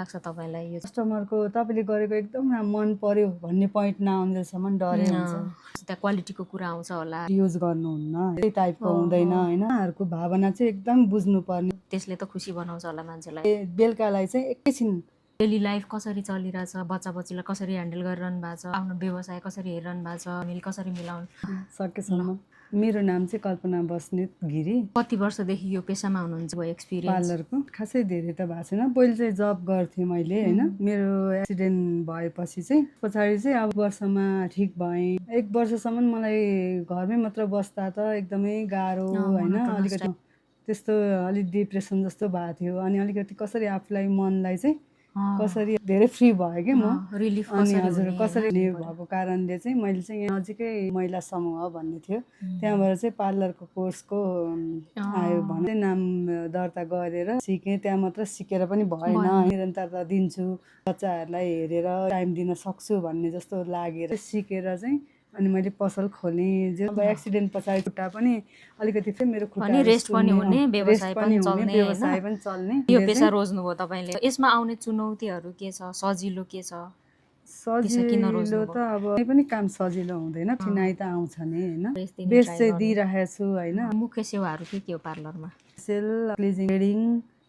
लाग्छ तपाईँलाई यो कस्टमरको तपाईँले गरेको एकदम मन पर्यो भन्ने पोइन्ट नआउन्जेलसम्म डरै हुन्छ। त्यहाँ क्वालिटीको कुरा आउँछ होला, युज गर्नुहुन्न त्यही टाइपको हुँदैन होइन। उहाँहरूको भावना चाहिँ एकदम बुझ्नुपर्ने। त्यसले त खुसी बनाउँछ होला मान्छेलाई। बेलुकालाई चाहिँ एकैछिन डेली लाइफ कसरी चलिरहेछ, बच्चा बच्चीलाई कसरी ह्यान्डल गरिरहनु भएको छ, आफ्नो व्यवसाय कसरी हेरिरहनु भएको छ, हामीले कसरी मिलाउनु सकेसम्म। मेरो नाम चाहिँ कल्पना बस्नेत गिरी। कति वर्षदेखि यो पेसामा हुनुहुन्छ? एक्सपिरियन्स पार्लरको खासै धेरै त भएको छैन। पहिले चाहिँ जब गर्थेँ मैले होइन। मेरो एक्सिडेन्ट भएपछि चाहिँ पछाडि चाहिँ अब वर्षमा ठिक भएँ। 1 वर्षसम्म मलाई घरमै मात्र बस्दा त एकदमै गाह्रो होइन। अलिकति त्यस्तो अलिक डिप्रेसन जस्तो भएको थियो। अनि अलिकति कसरी आफूलाई मनलाई चाहिँ कसरी धेरै फ्री भयो कि म। रिलिफ अनि हजुर कसरी भएको कारणले चाहिँ मैले चाहिँ यहाँ नजिकै महिला समूह भन्ने थियो, त्यहाँबाट चाहिँ पार्लरको कोर्सको आयो भने नाम दर्ता गरेर सिकेँ। त्यहाँ मात्र सिकेर पनि भएन, निरन्तरता दिन्छु, बच्चाहरूलाई हेरेर टाइम दिन सक्छु भन्ने जस्तो लागेर सिकेर चाहिँ अनि मैले पसल खोलेँ। जो अब एक्सिडेन्ट पछाडि खुट्टा पनि अलिकति फेरि मेरो खुट्टा रेस्ट पनि हुने, व्यवसाय पनि चल्ने, व्यवसाय पनि चल्ने। यो पेसा रोज्नुभयो तपाईँले। यसमा आउने चुनौतीहरू के छ, सजिलो के छ? सजिलो त अब कुनै पनि काम सजिलो हुँदैन, कठिनाइ त आउँछ नि होइन। बेस्ट चाहिँ दिइरहेको छु होइन। मुख्य सेवाहरू के हो पार्लरमा? सेल, क्लिजिङ, थ्रेडिङ,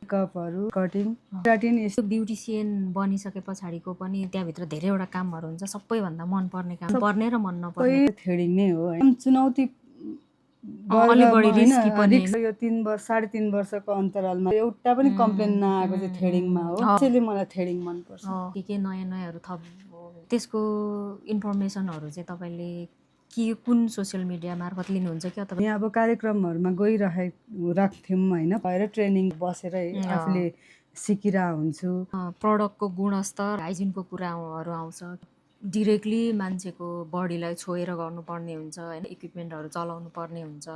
मेकअपहरू, कटिङ, केराटिन। ब्युटिसियन बनिसके पछाडिको पनि त्यहाँभित्र धेरैवटा कामहरू हुन्छ। सबैभन्दा मनपर्ने काम, पर्ने र मन नपर्ने? थ्रेडिङ नै हो होइन। चुनौती अलि बढी रिस्की पनि। यो 3 वर्ष 3.5 वर्षको अन्तरालमा एउटा पनि कम्प्लेन नआएको चाहिँ थ्रेडिङमा हो। त्यसैले मलाई थ्रेडिङ मनपर्छ। के नयाँ नयाँहरू थप त्यसको इन्फर्मेसनहरू चाहिँ तपाईँले कुन सोसियल मिडिया मार्फत लिनुहुन्छ कि अथवा यहाँ अब कार्यक्रमहरूमा राख्थ्यौँ होइन। भएर ट्रेनिङ बसेर आफूले सिकिरहेको हुन्छु। प्रडक्टको गुणस्तर, हाइजिनको कुराहरू आउँछ। डिरेक्टली मान्छेको बडीलाई छोएर गर्नुपर्ने हुन्छ होइन। इक्विपमेन्टहरू चलाउनु पर्ने हुन्छ।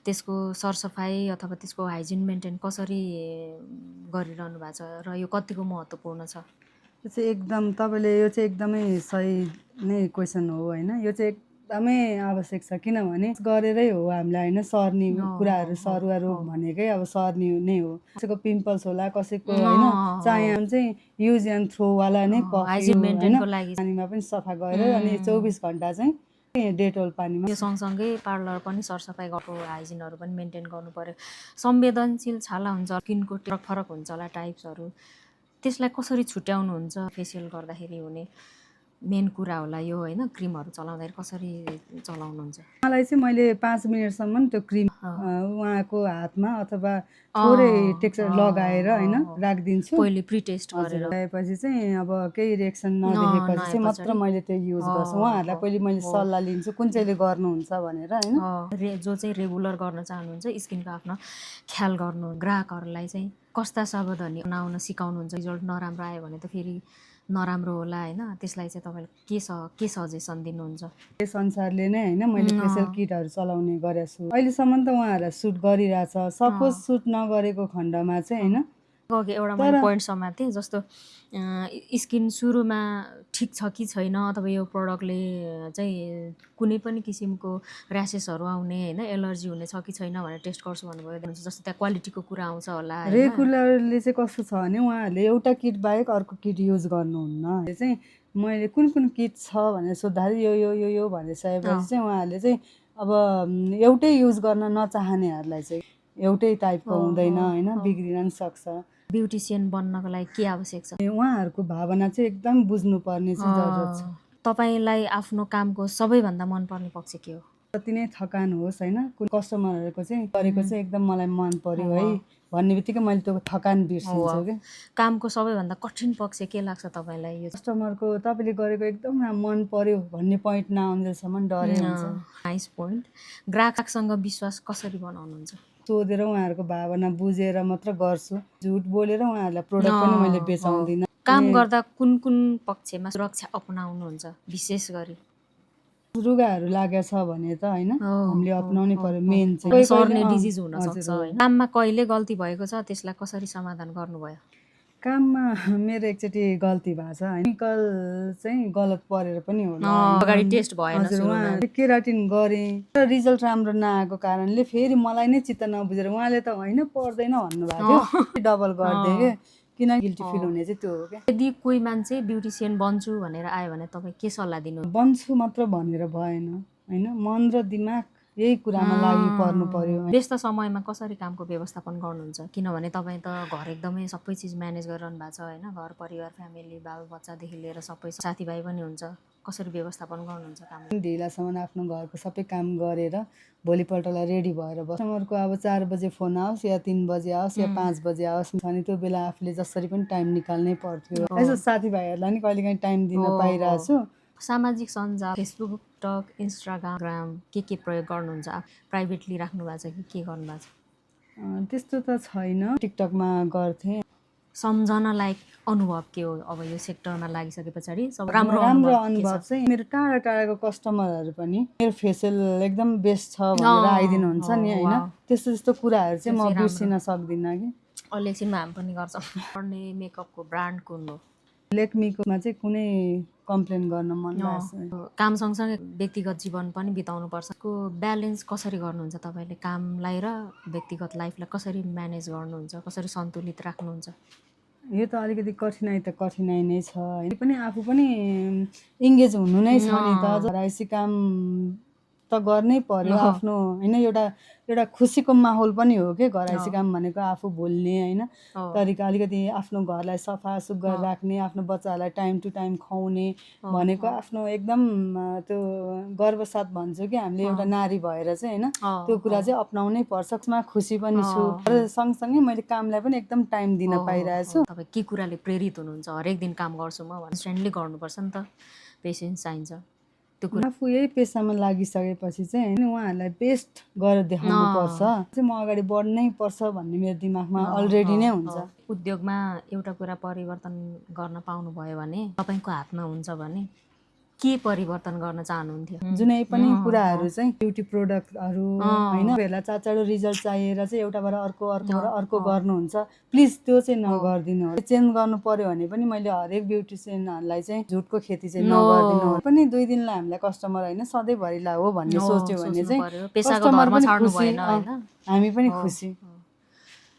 त्यसको सरसफाइ अथवा त्यसको हाइजिन मेन्टेन कसरी गरिरहनु भएको छ र यो कतिको महत्त्वपूर्ण छ? यो चाहिँ एकदम तपाईँले यो चाहिँ एकदमै सही नै क्वेसन हो होइन। यो चाहिँ एकदमै आवश्यक छ, किनभने गरेरै हो हामीलाई होइन सर्ने कुराहरू। सरुवा रोग भनेकै अब सर्ने नै हो। कसैको पिम्पल्स होला, कसैको होइन। चाहे चाहिँ युज एन्ड थ्रोवाला नै हाइजिन मेन्टेनको लागि पानीमा पनि सफा गरेर अनि 24 घन्टा चाहिँ डेटोल पानीमा। यो सँगसँगै पार्लर पनि सरसफाइ गर्नु, हाइजिनहरू पनि मेन्टेन गर्नु पर्यो। संवेदनशील छाला हुन्छ, स्किनको फरक हुन्छ होला टाइप्सहरू, त्यसलाई कसरी छुट्याउनुहुन्छ? फेसियल गर्दाखेरि हुने मेन कुरा होला यो होइन। क्रिमहरू चलाउँदाखेरि कसरी चलाउनुहुन्छ? मलाई चाहिँ मैले 5 मिनटसम्म त्यो क्रिम उहाँको हातमा अथवा थोरै टेक्सचर लगाएर होइन राखिदिन्छु। पहिले प्री टेस्ट गरेर पछि चाहिँ अब केही रिएक्सन नदेखेपछि चाहिँ मात्र मैले त्यो युज गर्छु। उहाँहरूलाई पहिले मैले सल्लाह लिन्छु कुन चाहिँले गर्नुहुन्छ भनेर होइन। जो चाहिँ रेगुलर गर्न चाहनुहुन्छ, स्किनको आफ्नो ख्याल गर्नु, ग्राहकहरूलाई चाहिँ कस्ता सावधानी बनाउन सिकाउनुहुन्छ? रिजल्ट नराम्रो आयो भने त फेरि नराम्रो होला होइन। त्यसलाई चाहिँ तपाईँले के सजेसन दिनुहुन्छ? त्यस अनुसारले नै होइन मैले फेसियल किटहरू चलाउने गरेको छु। अहिलेसम्म त उहाँहरूलाई सुट गरिरहेछ। सपोज सुट नगरेको खण्डमा चाहिँ होइन। एउटा मैले पोइन्ट समातेँ, जस्तो स्किन सुरुमा ठिक छ कि छैन अथवा यो प्रडक्टले चाहिँ कुनै पनि किसिमको ऱ्यासेसहरू आउने होइन, एलर्जी हुने छ कि छैन भनेर टेस्ट गर्छु भन्नुभयो। जस्तो त्यहाँ क्वालिटीको कुरा आउँछ होला। रेगुलरली चाहिँ कस्तो छ भने उहाँहरूले एउटा किट बाहेक अर्को किट युज गर्नुहुन्न। चाहिँ मैले कुन कुन किट छ भनेर सोद्धाखेरि यो यो यो यो भनिसकेपछि चाहिँ उहाँहरूले चाहिँ अब एउटै युज गर्न नचाहनेहरूलाई चाहिँ एउटै टाइपको हुँदैन होइन, बिग्रिन पनि सक्छ। ब्युटिसियन बन्नको लागि के आवश्यक छ? उहाँहरूको भावना चाहिँ एकदम बुझ्नुपर्ने चाहिँ जरुरत छ। तपाईँलाई आफ्नो कामको सबैभन्दा मनपर्ने पक्ष के हो? जति नै थकान होस् होइन, कस्टमरहरूको चाहिँ गरेको चाहिँ एकदम मलाई मन पर्यो है भन्ने बित्तिकै मैले त्यो थकान बिर्सिन्छु कि। कामको सबैभन्दा कठिन पक्ष के लाग्छ तपाईँलाई? यो कस्टमरको तपाईँले गरेको एकदम मन पर्यो भन्ने पोइन्ट नआउन्जेलसम्म डरै हुन्छ। Nice point. ग्राहकसँग विश्वास कसरी बनाउनुहुन्छ? सोधेर उहाँहरूको भावना बुझेर मात्र गर्छु। झुट बोलेर उहाँहरूलाई प्रोडक्ट पनि मैले बेचाउँदिनँ। काम गर्दा कुन कुन पक्षमा सुरक्षा अपनाउनुहुन्छ विशेष गरी? रुगाहरू लागेको छ भने त होइन हामीले अपनाउनै पर्यो। मेन चाहिँ सर्ने डिजिज हुन सक्छ होइन। काममा कहिले गल्ती भएको छ, त्यसलाई कसरी समाधान गर्नुभयो? काममा मेरो एकचोटि गल्ती भएको छ होइन। केमिकल चाहिँ गलत परेर पनि होला। अगाडि टेस्ट भएन। उहाँले केराटिन गरेँ र रिजल्ट राम्रो नआएको कारणले फेरि मलाई नै चित्त नबुझेर उहाँले त होइन पर्दैन भन्नुभएको थियो, डबल गरिदिएँ कि किन गिल्टी फिल हुने चाहिँ त्यो हो क्या। यदि कोही मान्छे ब्युटिसियन बन्छु भनेर आयो भने तपाईँ के सल्लाह दिनु? बन्छु मात्र भनेर भएन होइन, मन र दिमाग यही कुरामा लागि पर्नु पर्यो। व्यस्त समयमा कसरी कामको व्यवस्थापन गर्नुहुन्छ? किनभने तपाईँ त घर एकदमै सबै चिज म्यानेज गरिरहनु भएको छ होइन, घर परिवार फ्यामिली बालबच्चादेखि लिएर सबै साथीभाइ पनि हुन्छ, कसरी व्यवस्थापन गर्नुहुन्छ काम? ढिलासम्म आफ्नो घरको सबै काम गरेर भोलिपल्टलाई रेडी भएर बस्छ। कस्टमरको अब 4 बजे फोन आओस् या 3 बजे आओस् या 5 बजे आओस् अनि त्यो बेला आफूले जसरी पनि टाइम निकाल्नै पर्थ्यो। यसो साथीभाइहरूलाई नि कहिलेकाहीँ टाइम दिन पाइरहेको छु। सामाजिक सञ्जाल फेसबुक, टिकटक, इन्स्टाग्राम के प्रयोग गर्नुहुन्छ? प्राइभेटली राख्नु भएको छ कि के गर्नुभएको छ? त्यस्तो त छैन, टिकटकमा गर्थेँ। सम्झन लायक अनुभव के हो अब यो सेक्टरमा लागिसके पछाडि? सब राम्रो अनुभव चाहिँ मेरो टाढा टाढाको कस्टमरहरू पनि मेरो फेसियल एकदम बेस्ट छ भनेर आइदिनुहुन्छ नि होइन, त्यस्तो त्यस्तो कुराहरू चाहिँ म बिर्सिन सक्दिनँ कि। अहिले एकछिनमा हामी पनि गर्छौँ। पढ्ने मेकअपको ब्रान्ड कुन हो? लेक्मीकोमा चाहिँ कुनै कम्प्लेन गर्न मन लाग्छ। काम सँगसँगै व्यक्तिगत जीवन पनि बिताउनुपर्छ। को ब्यालेन्स कसरी गर्नुहुन्छ तपाईँले? कामलाई र व्यक्तिगत लाइफलाई कसरी म्यानेज गर्नुहुन्छ, कसरी सन्तुलित राख्नुहुन्छ? यो त अलिकति कठिनाइ नै छ होइन, पनि आफू पनि इङ्गेज हुनु नै छ नि त। घराइसी काम त गर्नै पर्यो आफ्नो होइन, एउटा खुसीको माहौल पनि हो कि घराइसी काम भनेको। आफू भुल्ने होइन तरिका, अलिकति आफ्नो घरलाई सफा सुग्घर राख्ने, आफ्नो बच्चाहरूलाई टाइम टु टाइम खुवाउने भनेको आफ्नो एकदम त्यो गर्वसाथ भन्छु कि हामीले एउटा नारी भएर चाहिँ होइन, त्यो कुरा चाहिँ अपनाउनै पर्छ। त्यसमा खुसी पनि छु र सँगसँगै मैले कामलाई पनि एकदम टाइम दिन पाइरहेको छु। तपाईँ के कुराले प्रेरित हुनुहुन्छ हरेक दिन काम गर्छु म? कन्स्टेन्टली गर्नुपर्छ नि त, पेसेन्स चाहिन्छ। त्यो कुरा आफू यही पेसामा लागिसकेपछि चाहिँ होइन उहाँहरूलाई बेस्ट गरेर देखाउनु पर्छ, चाहिँ म अगाडि बढ्नै पर्छ भन्ने मेरो दिमागमा अलरेडी नै हुन्छ। उद्योगमा एउटा कुरा परिवर्तन गर्न पाउनुभयो भने, तपाईँको हातमा हुन्छ भने के परिवर्तन गर्न चाहनुहुन्थ्यो? जुनै पनि कुराहरू चाहिँ ब्युटी प्रोडक्टहरू होइन बेला चाँडो रिजल्ट चाहिएर चाहिँ एउटाबाट अर्को गर्नुहुन्छ, प्लिज त्यो चाहिँ नगरिदिनु। चेन्ज गर्नु पर्यो भने पनि मैले हरेक ब्युटिसियनहरूलाई चाहिँ झुटको खेती चाहिँ नगरिदिनु पनि। 2 दिनलाई हामीलाई कस्टमर होइन सधैँभरिलाई हो भन्ने सोच्यो भने चाहिँ कस्टमर पनि खुसी, हामी पनि खुसी।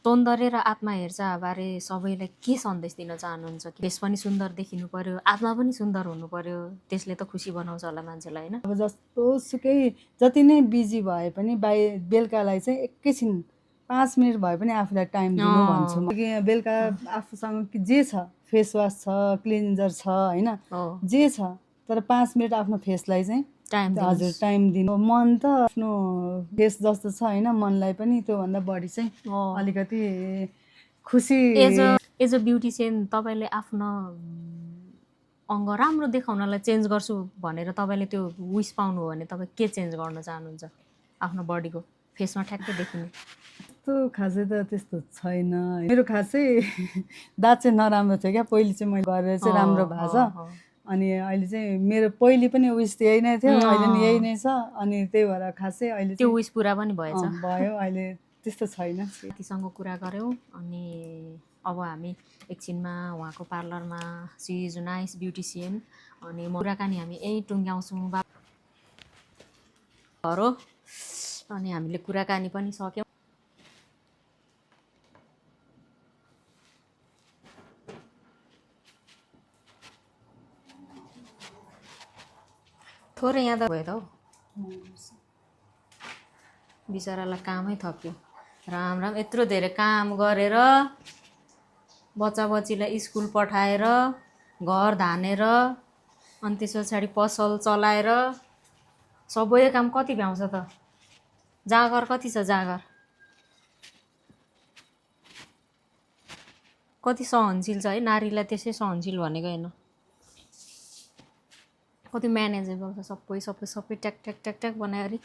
सौन्दर्य र आत्महेरचाह बारे सबैलाई के सन्देश दिन चाहनुहुन्छ? फेस पनि सुन्दर देखिनु पर्यो, आत्मा पनि सुन्दर हुनु पर्यो, त्यसले त खुसी बनाउँछ होला मान्छेलाई होइन। अब जस्तो सुकै जति नै बिजी भए पनि बेलुकालाई चाहिँ एकैछिन 5 मिनट भए पनि आफूलाई टाइम दिनु भन्छु म। बेलुका आफूसँग जे छ, फेस वास छ, क्लिन्जर छ होइन, जे छ, तर 5 मिनट आफ्नो फेसलाई चाहिँ हजुर टाइम दिनु। मन त आफ्नो फेस जस्तो छ होइन, मनलाई पनि त्योभन्दा बढी चाहिँ अलिकति खुसी। एज अ ब्युटिसियन तपाईँले आफ्नो अङ्ग राम्रो देखाउनलाई चेन्ज गर्छु भनेर तपाईँले त्यो विस पाउनु हो भने तपाईँ के चेन्ज गर्न चाहनुहुन्छ आफ्नो बडीको? फेसमा ठ्याक्कै देखिने त्यस्तो खासै त त्यस्तो छैन। मेरो खासै दाँत चाहिँ नराम्रो थियो क्या, पहिले चाहिँ मैले गरेर चाहिँ राम्रो भएको छ। अनि अहिले चाहिँ मेरो पहिले पनि विस यही नै थियो, अहिले पनि यही नै छ। अनि त्यही भएर खासै अहिले त्यो विस पुरा पनि भयो, अहिले त्यस्तो छैन। यतिसँग कुरा गऱ्यौँ अनि अब हामी एकछिनमा उहाँको पार्लरमा सी इज नाइस ब्युटिसियन अनि कुराकानी हामी यही टुङ्ग्याउँछौँ हो। अनि हामीले कुराकानी पनि सक्यौँ। थोरै यहाँ त भयो त हौ, बिचरालाई कामै थप्यो। राम यत्रो धेरै काम गरेर बच्चा बच्चीलाई स्कुल पठाएर घर धानेर अनि त्यस पछाडि पसल चलाएर सबै काम कति भ्याउँछ त? जाँगर कति छ? जाँगर कति सहनशील छ है, नारीलाई त्यसै सहनशील भनेको होइन, कति म्यानेजेबल छ सबै ट्याक ट्याक ट्याक ट्याक बनायो अरे।